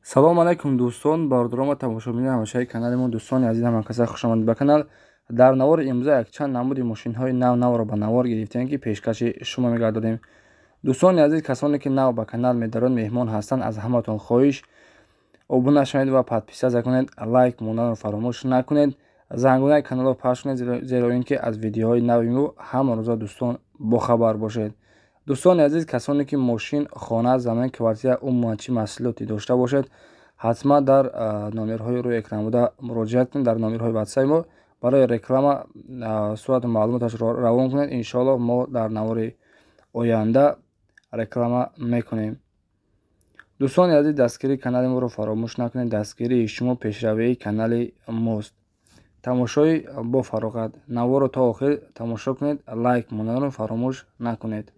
Салом алайкум дӯстон, бародарон ва тамошобинони ҳамешаи канали мо. Дӯстони азиз, ҳамакаса хушомадед ба канал. Дар навори имрӯза якчанд намуди мошинҳои нав навро ба навор гирифтем, ки пешкаши шумо мегардонем. Дӯстони азиз, касоне ки нав ба канал медарон, меҳмон ҳастанд, аз ҳаматон хоҳиш обуна шавед ва подписаться кунед, лайк монданро фаромӯш накунед, зангунаи каналро пахш кунед, зеро ин ки аз видеоҳои нави мо ҳама рӯза дӯстон бохабар бошед. Дӯстони азиз, касоне ки мошин, хона, замин, квартира, умуман чӣ маҳсулоте дошта бошед, ҳатман дар номерҳои рӯи экран буда муроҷиат кунед. Дар номерҳои ватсапи мо барои реклама сурату маълумоташро равон кунед. Иншоаллоҳ мо дар навори оянда реклама мекунем. Дӯстони азиз, дастгирии канали моро фаромӯш накунед. Дастгирии шумо пешравии канали мост. Тамошои бо фароғат. Наворро то охир тамошо кунед, лайк монданро фаромӯш накунед.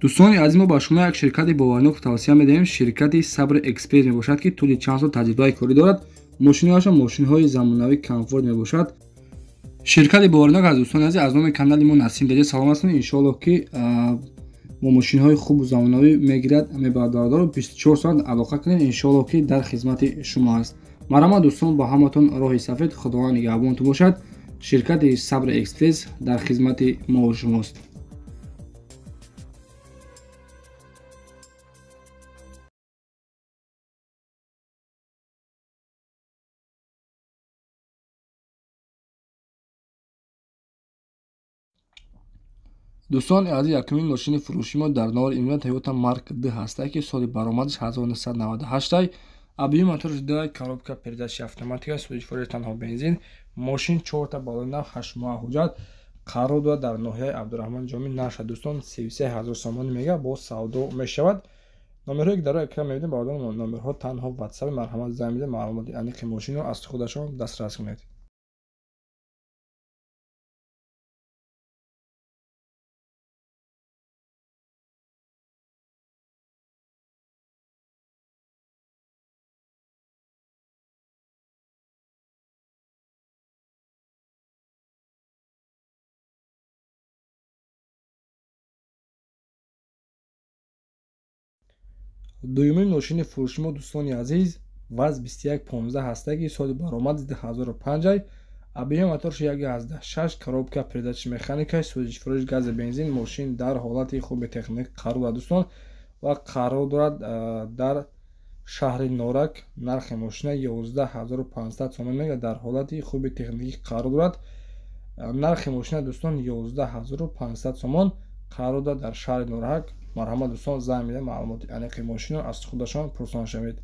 Дӯстони азиз, мо ба шумо як ширкати боварнок тавсия медиҳем. Ширкати Сабр Экспресс мебошад, ки тӯли чанд сол таҷрибаи корӣ дорад. Мошинҳояшон мошинҳои замонавӣ, комфорт мебошад. Ширкати боварнок аз дӯстони азиз, аз номи канали мо Насим Деҷа салом ҳастем. Иншоаллоҳ ки мо мошинҳои хубу замонавӣ мегирад, мебарад бародаро. 24 соат алоқа кунед, иншоаллоҳ ки дар хизмати шумо аст. Марҳамат дӯстон, ба ҳаматон роҳи сафед, Худованд нигаҳбонтон бошад. Ширкати Сабр Экспресс дар хизмати мо шумост. Дӯстони азиз, якумин мошини фурӯши мо дар навори имрӯза Toyota Mark II ҳаста, ки соли баромадаш 1998, объёми мотораш 2, коробка передачи автоматика, сӯзишвории танҳо бензин. Мошин 4та баллони нав, 8 моҳа ҳуҷҷат, қарор дорад дар ноҳияи Абдурраҳмон Ҷомӣ. Нарха дӯстон 33 ҳазор сомонӣ мега, бо савдо мешавад. Номерҳое ки дар рӯи экран мебинед, бародарон, номерҳо танҳо ватсапи. Марҳамат, занг бидед, маълумоти аниқи мошинро аз худашон дастрас кунед. Дуюмин мошини фурӯши мо, дӯстони азиз, ВАЗ 2115 ҳаста, ки соли баромади 2005, объёми моторш 1,6, коробка передачи механика, сӯзишфурӯш гази бензин. Мошин дар ҳолати хуби техникӣ қарор дорад дӯстон ва қарор дорад дар шаҳри Норак. Нархи мошина 11500 сомон мега, дар ҳолати хуби техникӣ қарор дорад. Нархи мошина дӯстон 11500 сомон, қарор дорад дар шаҳри Норак. Марҳамат дӯстон, занг бидед, маълумоти аниқи мошинро аз худашон пурсон шавед.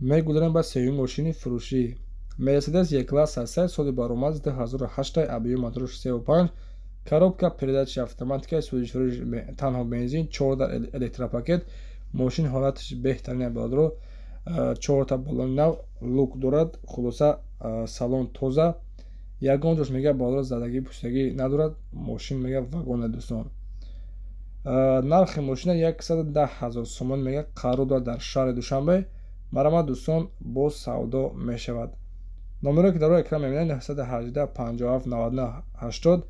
Мегузарем ба сеюм мошини фурӯшӣ. Мерседес Е-класс ҳаста, соли баромад 2008, объёми мотораш 3,5, коробка передачи автоматика, сӯзишвории танҳо бензин, 14 электропакет. Мошин ҳолаташ беҳтарин бародаро, 4та баллони нав, люк дорад, хулоса салон тоза, ягон ҷош мега бародаро задагӣ пӯстагӣ надорад. Мошин мега вагона дӯстон. Нархи мошина 110 ҳазор сомон мега, қарор дорад дар шаҳри Душанбе. Марҳамат дӯстон, боз савдо мешавад. Номерҳое ки дар рӯи экран мебинед 918 57 99 80,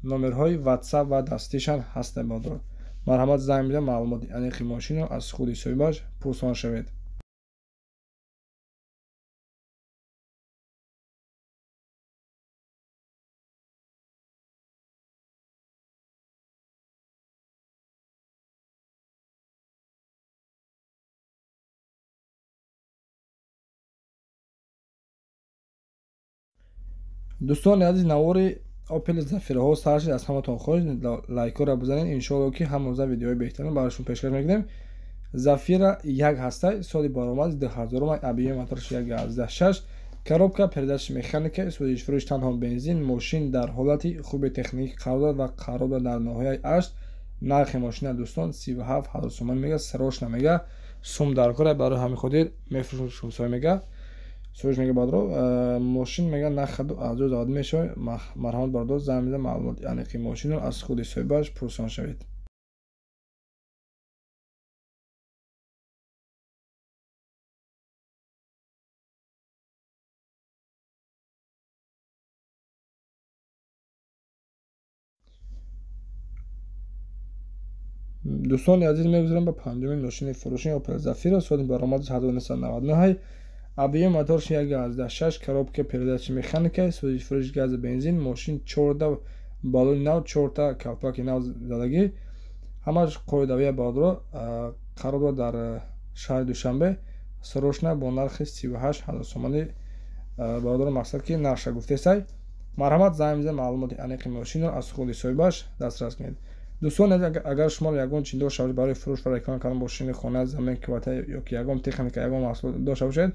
номерҳои ватсап ва дастишан ҳастанд бародарон. Марҳамат, занг бидед, маълумоти аниқи мошинро аз худи соҳибаш пурсон шавед. Дӯстони азиз, навори Opel Zafira-ҳо сар шуд. Аз ҳаматон хоҳиш, лайкҳоро бизанед. Иншоаллоҳ ки ҳамрӯза видеои беҳтарин барои шумо пешкаш мекунем. Zafira 1 ҳаста, соли баромад 2000, объёми мотораш 1,6, коробка передачи механика, сӯзишфурӯш танҳо бензин. Мошин дар ҳолати хуби техникӣ қарор дорад ва қарор дорад дар ноҳияи Ашт. Нархи мошина дӯстон 37 ҳазор сомон мега, срочно мега, сум дар кора, барои ҳамин хотир мефурӯшем мега. Соҳибаш мега бародаро, мошин мега нахаду аз ҷо завод мешавад. Марҳамат бародаро, занг бизанед, маълумоти аниқи мошинро аз худи соҳибаш пурсон шавед. Дӯстони азиз, мегузарем ба панҷумин мошини фурӯшӣ Opel Zafira, соли баромадаш 1999, объем моторш 1.6, коробка передачи механика, сӯзишфурӯши гази бензин. Мошин 14 баллони нав, 4та калпаки нав задагӣ, ҳамаш қоидавия бародаро. Қарор дорад дар шаҳри Душанбе, срочно бо нархи 38 ҳазор сомонӣ бародаро, мақсад ки нархша гуфтесай. Марҳамат, занг бизанед, маълумоти аниқи мошинро аз худи соҳибаш дастрас кунед. Дӯстон, агар шумо ягон чиз дошта бошед барои фурӯш ва реклама кардан, мошини, хона, замин, квартира ёки ягон техника, ягон маҳсулот дошта бошед,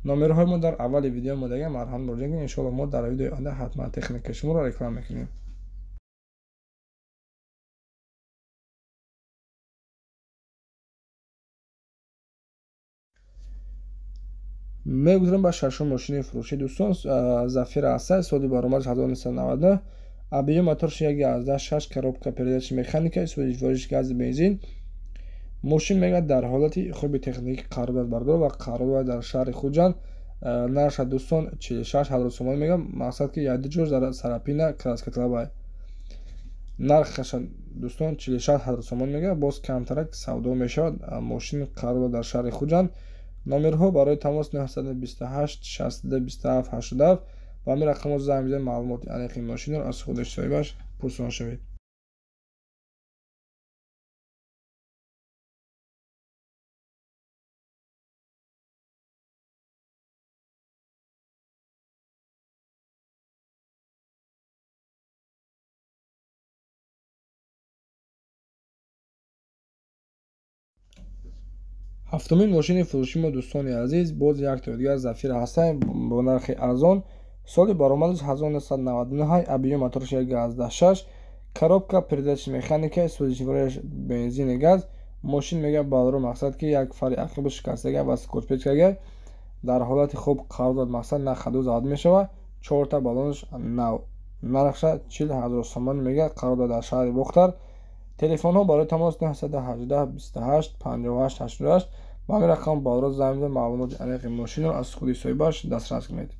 номерҳои мо дар аввали видео модага, марҳамат муроҷиат кунед. Иншоалло мо дар видеои оянда ҳатман техникаи шуморо реклама мекунем. Мегузарем ба шашум мошини фурӯшӣ. Дӯстон, Зафира ҳаста, соли баромадаш 1999, объем моторш 1.6, коробка передачи механика, сӯзишвориш гази бензин. Мошин мега дар ҳолати хуби техникӣ қарор дорад бародаро ва қарор дорад дар шаҳри Хуҷанд. Нархша дӯстон 46 ҳазор сомонӣ мега, мақсад ки якду ҷош дар сарапина краскаталабай. Нархаша дӯстон 46 ҳазор сомонӣ мега, боз камтарак савдо мешавад. Мошин қарор дорад дар шаҳри Хуҷанд. Номерҳо барои тамос 928 62 27 87. Ба ҳамин рақамҳо занг бизанед, маълумоти аниқи мошинро аз худи соҳибаш пурсон шавед. Ҳафтумин мошини фурӯши мо, дӯстони азиз, боз як тои дигар Зафира ҳастанд бо нархи арзон. Соли баромадаш 1999, объем моторш 1.6, коробка передачи механика, сӯзишвориш бензини газ. Мошин мега бародаро, мақсад ки як фари ақиби шикастага ва скотчпечкага, дар ҳолати хуб қарор дорад, мақсад на хаду завод мешавад, 4та баллонаш нав. Нархша 40 ҳазор сомонӣ мега, қарор дорад дар шаҳри Бохтар. Телефонҳо барои тамос 918 28 58 88. Ба ҳамин рақам бародаро занг бизанед, маълумоти аниқи мошинро аз худи соҳибаш дастрас кунед.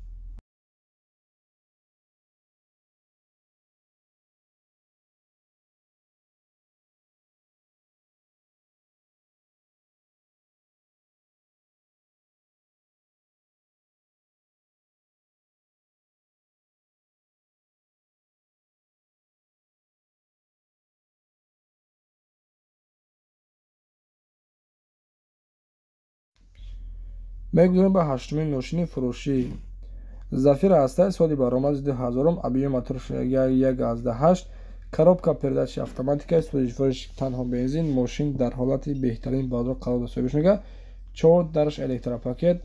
Мегузарем ба ҳаштумин мошини фурӯшӣ. Зафира ҳаста, соли баромади 2000, объем моторш 1.8, коробка передачи автоматика, сӯзишвориш танҳо бензин. Мошин дар ҳолати беҳтарин бародаро қарор дорад, соҳибаш мега, 4 дараш электропакет.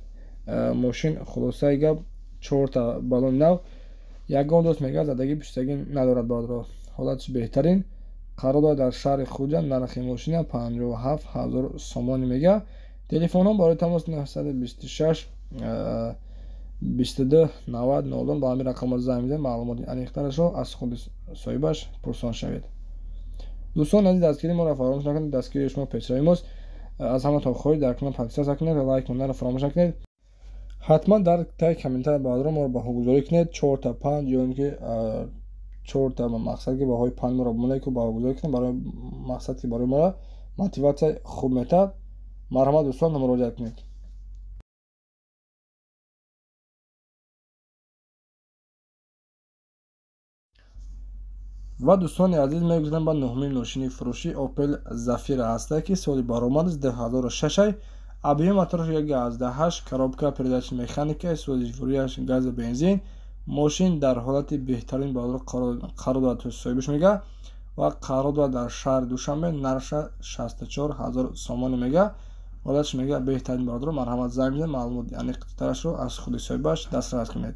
Мошин хулосаи гап 4та баллони нав, ягон дӯст мега задагӣ пуштагӣ надорад бародаро, ҳолатиш беҳтарин, қарор дорад дар шаҳри Хуҷанд. Нархи мошина 57 ҳазор сомонӣ мега. Телефонҳо барои тамос 926 22 90 00. Ба ҳамин рақамҳо занг бизанед, маълумоти аниқтарашро аз худи соҳибаш пурсон шавед. Дӯстон азиз, дастгирии моро фаромӯш накунед, дастгирии шумо пешравии мост. Аз ҳаматон хоҳиш, дар канал подписаться кунед ва лайк монданро фаромӯш накунед. Ҳатман дар таи комментария бародаро моро баҳогузорӣ кунед, 4 та 5 ё ин ки 4та, мақсад ки баҳои 5 моро бимонед ки баҳогузорӣ кунед, барои мақсад ки барои моро мотиватсия хуб метаҳад. Марҳамат дӯстон, муроҷиат кунед. Ва дӯстони азиз, мегузарем ба нуҳумин мошини фурӯшӣ. Opel Zafira ҳаста ки соли баромадаш 2006, объем мотораш 1.8, коробка передачи механика, сӯзишвориаш газу бензин. Мошин дар ҳолати беҳтарин бародаро қарор дорад, соҳибаш мега, ва қарор дорад дар шаҳри Душанбе. Нархша 64 ҳазор сомонӣ мега, ҳолаташ мега беҳтарин бародаро. Марҳамат, занг бизанед, маълумоти аниқтарашро аз худи соҳибаш дастрас кунед.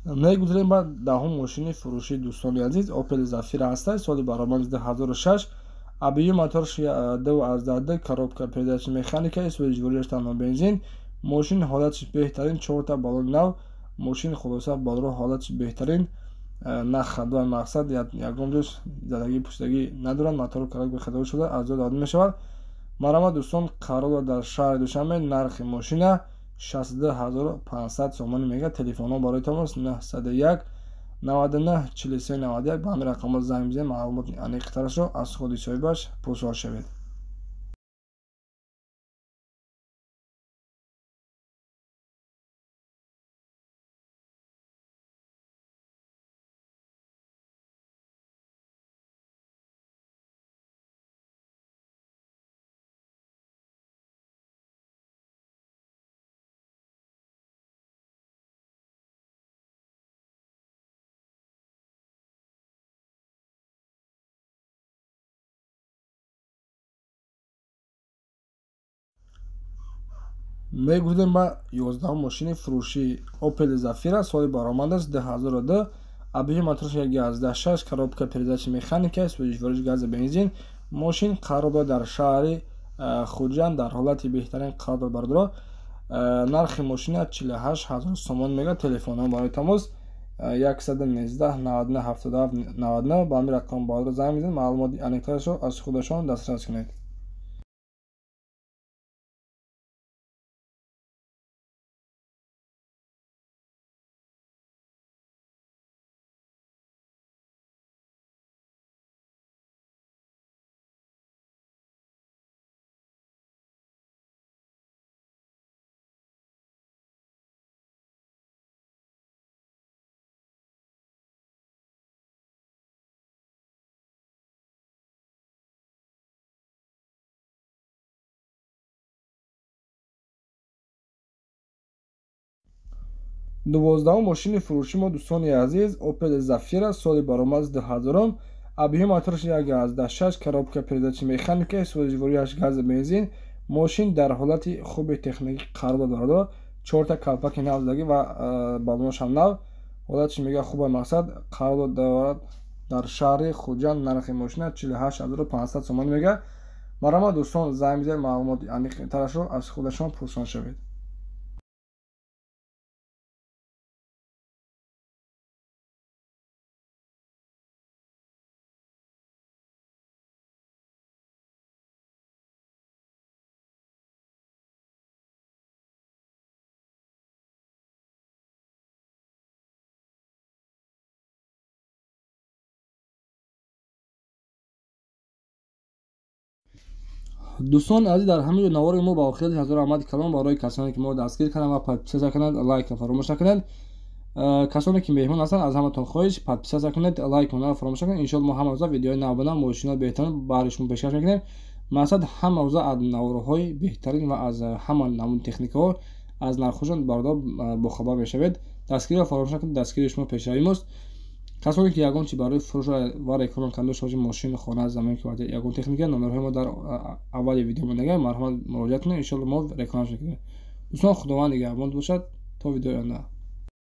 Мегузарем ба даҳум мошини фурӯшии дӯстони азиз. Opel Zafira ҳаста, соли баромад 2006, объём моторш 2,2, коробка передач механика, сӯзишвориаш танҳо бензин. Мошин ҳолатиш беҳтарин, чорта баллони нав. Мошин хулоса балро ҳолатиш беҳтарин, на хадо мақсад ягон ҷош задагӣ пӯшидагӣ надорад. Мотор коробка хадо шуда аз ҷо дода мешавад. Марҳамат дӯстон, қарор дорад дар шаҳри Душанбе. Нархи мошина 62500 сомонӣ мега. Телефонҳо барои тамос 901 99 43 91. Ба ҳамин рақамҳо занг бизанед, маълумоти аниқтарашро аз худи соҳибаш пурсуол шавед. Мегузарем ба 11 мошини фурӯшии Opel Zafira, соли баромадаш 2002, объём моторш 1,6, коробка передач механика, сӯзишвориш гази бензин. Мошин қарор дорад дар шаҳри Хуҷанд, дар ҳолати беҳтарин қарор дорад бардоро. Нархи мошина 48000 сомон мега. Телефонҳо барои тамос 119 99 77 99. Ба ҳамин рақам бардоро занг бизанед, маълумоти аниқтарашро аз худашон дастрас кунед. Дувоздаҳум мошини фурӯши мо дӯстони азиз Opel Zafira, соли баромад 2000, объём моторш 1,6, коробка передач механика, сӯзишвориаш гази бензин. Мошин дар ҳолати хуби техникӣ қарор дорад. Чорта калпаки нав задагӣ ва баллонашам нав. Ҳолатиш мега хуба мақсад қарор дорад дар шаҳри Хуҷанд. Нархи мошина 48500 сомонӣ мега. Марҳамат дӯстон, занг бизанед, маълумоти аниқтарашро аз худашон пурсон шавед. Дӯстон азиз, дар ҳамин ҷо навори мо ба охир расид. Ҳазор раҳмати калон барои касоне ки моро дастгир карданд ва подписаться кунанд, лайк фаромӯш накунед. Касоне ки меҳмон ҳастанд, аз ҳаматон хоҳиш подписаться кунед, лайк мондан фаромӯш накунед. Иншоалло мо ҳама рӯза видеои нав ба нав, мошинои беҳтарин баҳри шумо пешкаш мекунем. Мақсад ҳама рӯза аз наворҳои беҳтарин ва аз ҳама намуди техникаҳо аз нархҳошон бардор бохабар мешавед. Дастгириро фаромӯш накунед, дастгирии шумо пешравӣ мост. Касоне ки ягон чи барои фурӯш ва реклама кардан дошта бошед, мошин, хона, замин, квартира, ягон техника, номерҳои мо дар аввали видео мондага, марҳамат муроҷиат кунед, иншоалло мо рекламаш мекунем. Дӯстон, Худованд нигаҳбон бошад то видеои оянда.